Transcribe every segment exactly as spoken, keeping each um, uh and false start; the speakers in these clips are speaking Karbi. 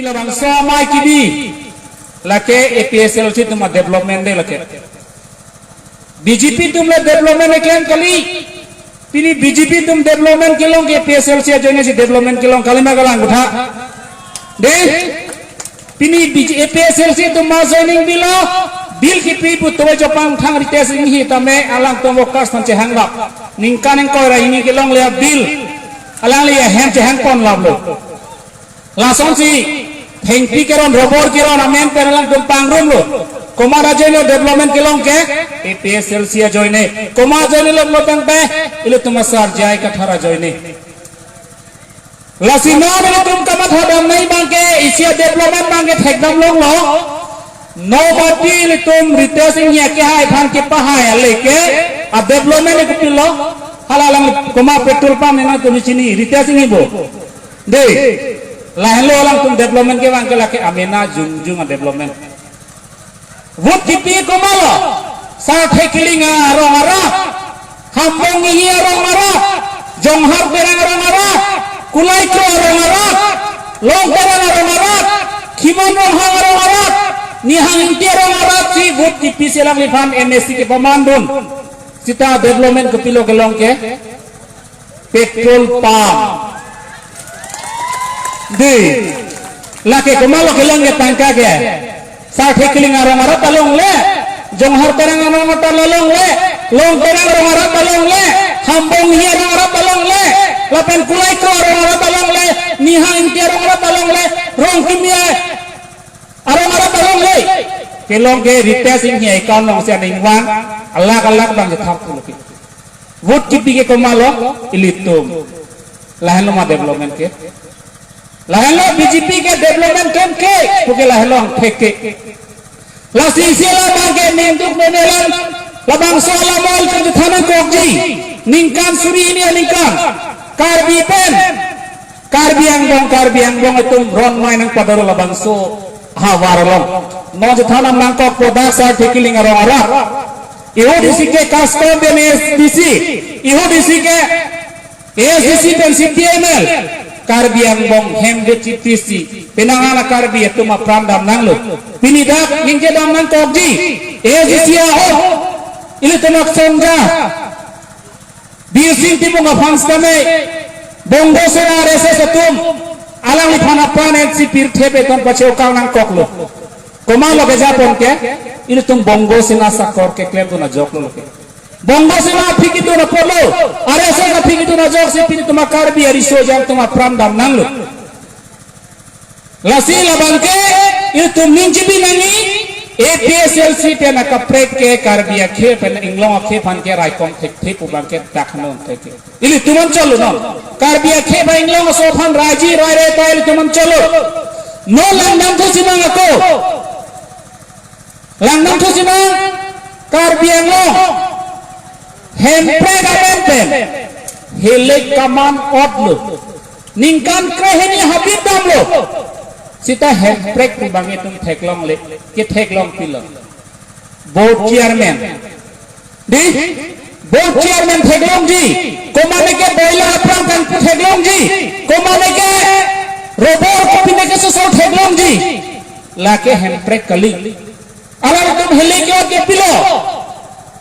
Labangso amei kebi lake A P S L C atum a-development de lake. B J P atum le development keklem kali. Pini B J P atum development kelong ke A P S L C ajoine si development kelong kali ma kalang kutha. De, pini B J, A P S L C atum mass joining bill lo, bill kipi pu tuwe chopang thang Ritesh Enghi tame alangtum workers aphan chehang lap. Ningkan ingkoi ra hini kelongle a-bill. Alangli ahem chehang pon lap lo. Lasonsi thengpi keron, robor keron amen pen alangtum pangrum lo. Komat ajoine development kelong ke, A P S L C ajoine. Komat ajoine lo lo tangte, ilitum asar J I Kathar ajoine. Lasi non ilitum kamatha damnei abang ke, isi a-development abang ke thekdam longlo. Non mati ilitum Ritesh Enghi akehai aphan kepahai ale ke, a-development le kopilo. Hala alang komat petrol pump nangtum chini, Ritesh Enghi bo. De, lahenlo alangtum development ke abang ke lake amena jongjong a-development. Vote kipi komatlo, Sarthe Killing arong arat, Khambong Enghi arong arat, Jonghar Terang arong arat, Kulai Kro arong arat, Long Terang arong arat, Khimon Ronghang arong arat, Nihang Ingti arong arat si vote kipisi alangliphan M A C kepamandun. Seta development kopilo kelong ke? Petrol pump. De, lake komatlo kelong ke tangka ke? Sarthe Killing arong arat ta longle, Jonghar Terang arong arat ta longle, Long Terang arong arat ta longle, Khambong Enghi arong arat ta longle, lapen Kulai Kro arong arat ta longle, Nihang Ingti arong arat ta longle, Rongkimi arong arat ta longle. Kelong ke Ritesh Enghi account alongsi aning vang, alak alak abang chethap pulo ke. Vote kipi ke komatlo, ilitum. Lahenlo ma development ke? Lahenlo B J P ke development klem ke, puke lahenlo angthek ke. Lasi isi alam abang ke ningduk nenelang, labangso alam ol kachethan nangkokji. Ningkan suri hini aningkan, Karbi pen Karbi Anglong, Karbi Anglong atum ron mai nangpadaro labangso havar along. Non chethan nangkokpo dak Sarthe Killing arong arat. Ihut isi ke CASCOM pen A S D C, ihut isi ke A S D C pen C P I M L, Karbi Anglong hem de chipisi, penang ana Karbi atum apran dam nanglo. Pini dak ningje dam nangkokji, A S D C ahok, ilitum aksongja. Bir Sing Timung aphan setame, Bongo Sena R S S atum, alangliphan apran N C pirthe beton pacheokang nangkoklo. Komatlo kejapon ke, ilitum Bongo Sena sakor keklemdun ajoklo ke. Bongo Sena aphi kedun apotlo, R S S aphi kedun ajoksi pini itum a-Karbi ariso jang atum apran dam nanglo. Lasi labang ke, ilitum ning chibi nangji, A P S L C pen akaprek ke Karbi akhei pen Anglong akhei aphan ke raikom thekthe pu abang ke dak non thek ke. Ilitum anchotlo non. Karbi akhei pen Anglong aso aphan raiji raire ta ilitum anchotlo. Non langdamthusi nang ako. Langdamthusi nang, Karbi Anglong hemprek amen pen hilik kaman otlo. Ningkan krehini habit damlo. Seta hemprek pu abang itum theklongle, ketheklong pilo? Board chairman. Di, board chairman theklongji. Komat ke boiler apran kangpu theklongji. Komat ke robor kopi ke soso theklongji. Lake hemprek kali. Alangtum hilik ke pilo?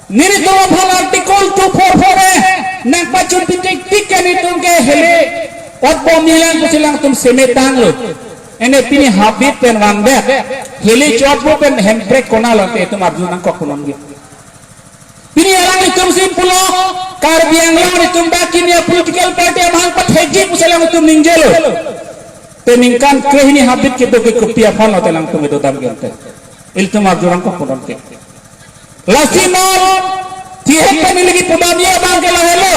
Nelitum aphan Article two four four A nangpachun pitik tik ke nelitum ke hilik otbom nilang pusi alangtum semetanglo. Ene pini habit pen vangdet, hilik chotbom pen hemprek konatlo te itum arju nangkok punon ke. Pini alanglitum si pulo, Karbi Anglong itum dak kimi a-political party amahang pathekji pusi alangtum ningjelo. Te ningkan krehini habit kedo ke kopi aphanlo te alangtum kedo dam gente. Ilitum arju nangkok punon ke. Lasi non, tihek pen ili kipudamji abang ke lahelo.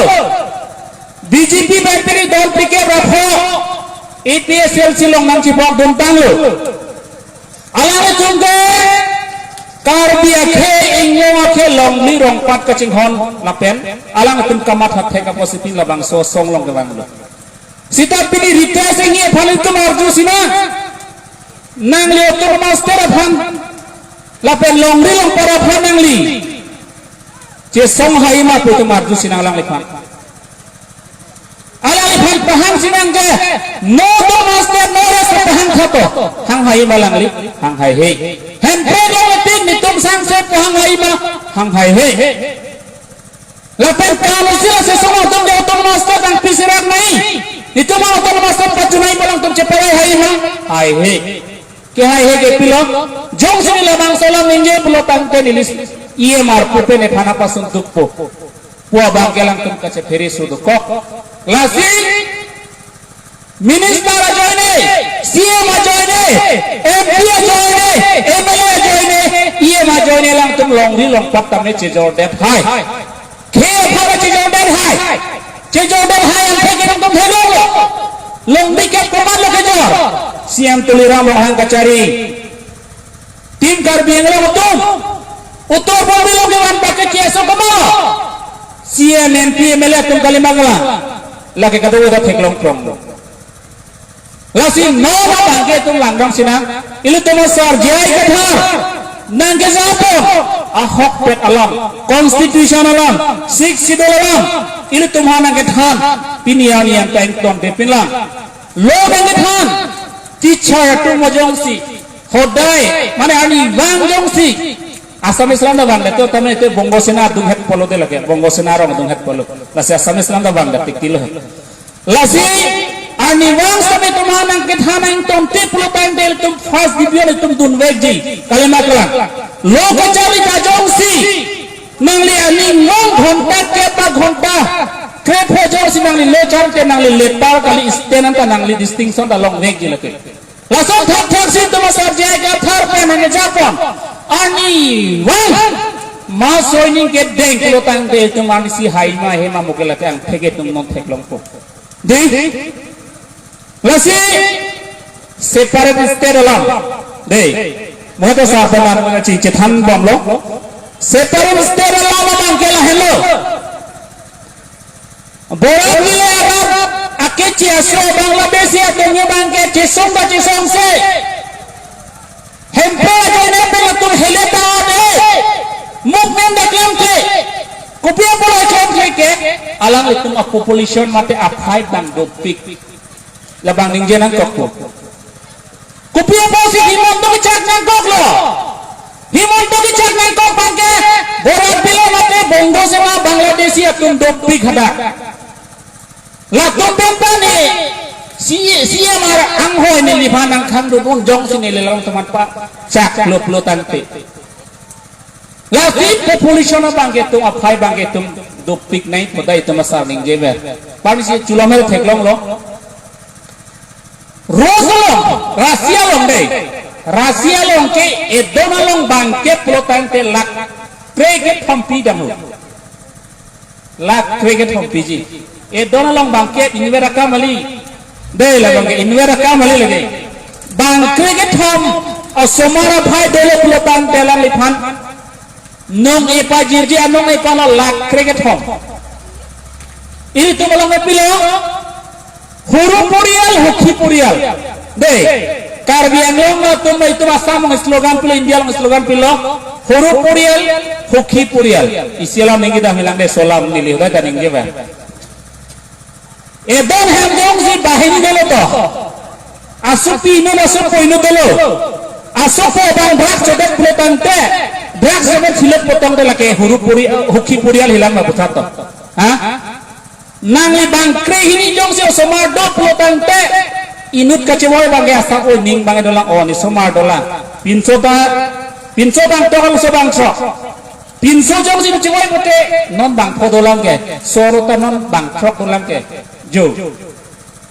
B J P pen pini don pikir rapho, A P S L C along nangchibokduntanglo. Alanglitum ke Karbi akhei, Anglong akhei, longri rongpat kachinghon lapen alanglitum kamatha thek apotsi pini labangso asong along kevanglo. Seta pini Ritesh Enghi aphan itum arjusi nang, nangli autonomous state aphan lapen longri longpat aphan nangli chesong hai ma pu itum arjusi nang alangliphan. Alangliphan pahang sinang ke, no autonomous state, no rest pahang tha to. Hang hai ma alangli, hang haihe. Hemprek along tin netum sangse pu hang hai ma, hang haihe. Lapen kalo sila sesung atum ke autonomous state nangpi sirak nai. Netum autonomous state pachunai pu alangtum cheparai hai ma, haihe. Kehaihe ke pilo, jongsi neli labangso alam ningje pulo tangte neli E M R pupe ne thana pasun dukpo pu abang ke alangtum kachephere su dokok. Lasi minister ajoine, C M ajoine, M P ajoine, M L A ajoine, E M ajoine alangtum longri longpat tame chejordet hai. Khei aphan chejordet hai. Chejordet hai, angthek ke nangtum theklonglo. Longri ke komatlo kejor? C M Tuliram Ronghang kachari. Team Karbi Anglong atum, utor pon bilong kevan pakai kiaso komatlo? C M, M P, M L A atum kali ma kali. Lake kadokave ta theklong klonglo. Lasi non abang ke itum langdam sinang, ilitum asar J I Kathar nangkejapon ahokpet alam, constitution alam, sixth schedule alam, ilitum aphan nangkethan, pini arni an ta ingtondepinlang. Lo nangkethan, teacher atum jongsi hodai, mane arnivang jongsi Assamese alam ta vangdet to, tame te Bongo Sena adunghet pulo de lake, Bongo Sena arong adunghet pulo. Lasi Assamese alam ta vangdet tik tilo. Lasi arnivang sitame itum aphan nangkethan nangthan te pulo tangte itum first division itum dunvekji. Kali ma kali. Lo kacharli ta jongsi nangli aning long ghonta kep ba ghonta krepho jongsi nangli lo char te nangli letter kali, stand ta nangli distinction ta longvekji lake. Lason thakthak si itum asar J I Kathar pen nangkejapon, arnivang maso ining kedeng pulo tangte itum arnisi hai ma he ma muke lake angthek itum non theklongpo. Dei, lasi separate state alam. Dei, mo ta sa paman chingchethan bomlo. Separate state alam abang ke lahenlo. Borat Bile arat akeche aso Bangladeshi atum abang ke chesong ba chesongse. Hemprek ajoine pen atum hele ta de. Movement ta klemkle. Kopi apot klemkle ke? Alanglitum apopulation mate aphai abang dopik. Labang ningje nangkokpo. Kopi apotsi Himanta kechak nangkoklo? Himanta kechak nangkok abang ke Borat Bile mate Bongo Sena Bangladeshi atum dopik hadak. Latum pen pani C, C M R anghoi neliphan nangkhang dun un jongsi neli long teman pachak lo pulo tangte. Lasi population abang ke itum aphai abang ke itum dopik nai pu ta itum asar ningjever. Parnisi chulomel theklonglo. Rus along, Russia along dei. Russia along ke edon along abang ke pulo tangte lakh kre kethompi damlo. Lakh kre kethompi ji. Edon along abang ke inver akam kali. Dei, labang ke inver akam kali lake. Abang kre kethom osomar aphai dolo pulo tangte alangliphan nong-e pajirji, anong-e palo lakh kre kethom. Ilitum along ke pilo? Huru poriyal, hukhi poriyal. Dei, Karbi Anglong atum, itum Assam along slogan pilo, India along slogan pilo. Huru poriyal, hukhi poriyal. Isi alam ningje dam hilang dei, solam neli hodai ta ningje ba. Edon hem jongsi banghini dolo to, asopi inut asopo inut dolo. Asopo abang drugs chodet pulo tangte, drugs chodet silok potong te lake huru pori, hukhi poriyal hilang ma puthot to. Ha? Nangli bang krehini jongsi osomar do pulo tangte, inut kachevoi abang ke asap oi ning abang dolang, o ne somar dolang. Pinso ta, pinso abang tong, so abang sok. Pinso jongsi chevoi pote non bangpho dolang ke, soro ta non bangthrok dolang ke. Jo.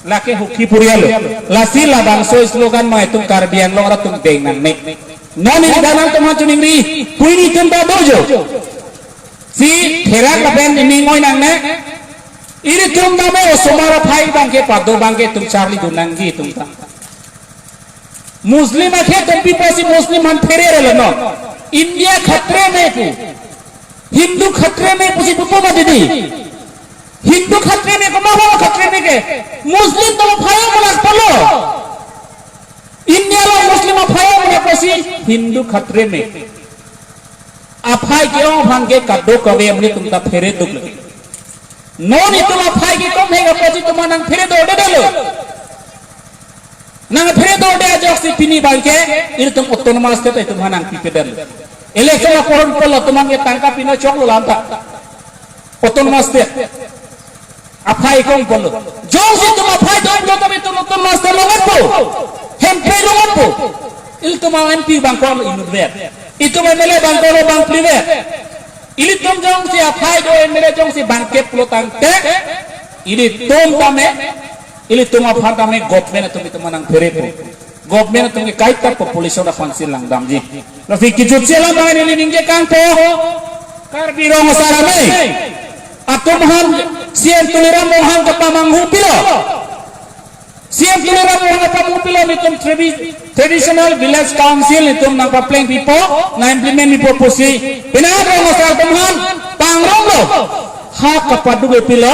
Lake hukhi poriyal lo. Lasi labangso slogan ma itum Karbi Anglong arat atum deng nangne. Non ilitum atum ha choningri, pui netum ta dojo. Si therak lapen ining oi nangne. Ilitum tame osomar aphai abang ke pado abang ke itum charlidun nangji itum ta. Muslim akhei atum pi pusi Muslim aphan pherere lo non. India khatre mein pu. Hindu khatre mein pusi pupo ma didi. Hindu khatre mein, komat ma khatre mein ke? Muslim atum aphai amonat pulo. India along Muslim aphai amonat pusi Hindu khatre mein. Aphai ke-ong aphan ke kadokave amonit atum ta phere duk lagi. Non itum aphai kekom hek apotsi itum nangphere dorde detlo. Nangphere dorde ajoksi pini abangke ilitum autonomous state itum nangpipe detlo. Election apor pulo itum ke tangka pino choklo lamta. Autonomous state. Aphai kekom pulo. Jongsi itum aphai dom joto itum autonomous state longan po. Hempe longan po. Ilitum M P abang ko-an inutvet. Itum M L A abang ko-an bangphlivet. Ilitum jongsi aphai do M L A jongsi bangkep pulo tangte, ilitum tame, ilitum aphan tame government atum itum nangpherepo. Government atum ke kaita population aphansi langdamji. Lasi kejutsi alam abang neli ningje kangpo, Karbi Rong Asar Amei atum aphan C M Tuliram Ronghang kapamanghu pilo. C M Tuliram Ronghang kapamanghu pilo, itum tradi-, traditional village council itum nangpapleng pipo, nang-implement pipo pusi. Penang Rong Asar atum aphan pangronglo. Ha kapaduk pilo,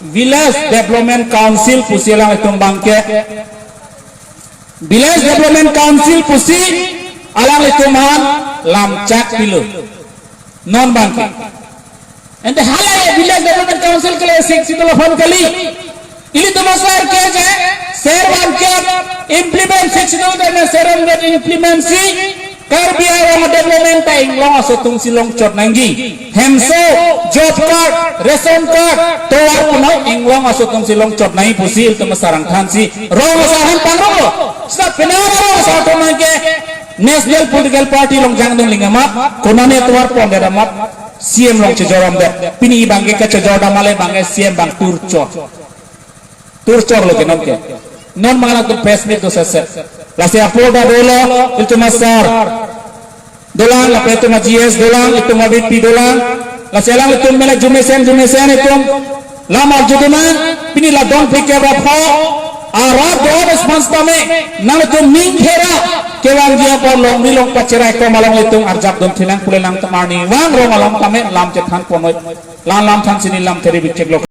Village Development Council pusi alanglitum abangke. Village Development Council pusi alanglitum aphan lamchak pilo. Non abangke. Ante hala Village Development Council ke le Sixth Schedule aphan kali. Ilitum asar ke je, ser abangke implement Sixth Schedule ke ne ser abangke implement si Karbi Anglong development ta inglong aso atumsi longchot nangji. Hemso, job card, ration card, tovar punoi inglong aso atumsi longchot nangji pusi ilitum asar angthansi Rong Asar aphan pangronglo. Seta penang Rong Asar atum abangke National Political Party along jangdun lingam amat, konane tovar pondet amat, C M along chejor damdet. Pini abangke kachejor dam ale abangke C M abang turchor. Turchorlo ke non ke. Non mangalang atum press meet do seset. Lasi apor ta dolo, ilitum asar dolang, lapen itum a-G S dolang, itum a-V P dolang. Lasi alanglitum mela jumesen, jumesen itum lam arjudunang, pini la dong pikir rapho, arat do response tame, nanglitum ning khera, kevangji apor longri long pacherai kom along ilitum arjap dun thinang pule nangtum arnivang rong along tame lam chethan ponoi, lam lam thansi neli lam theri bikcheklo.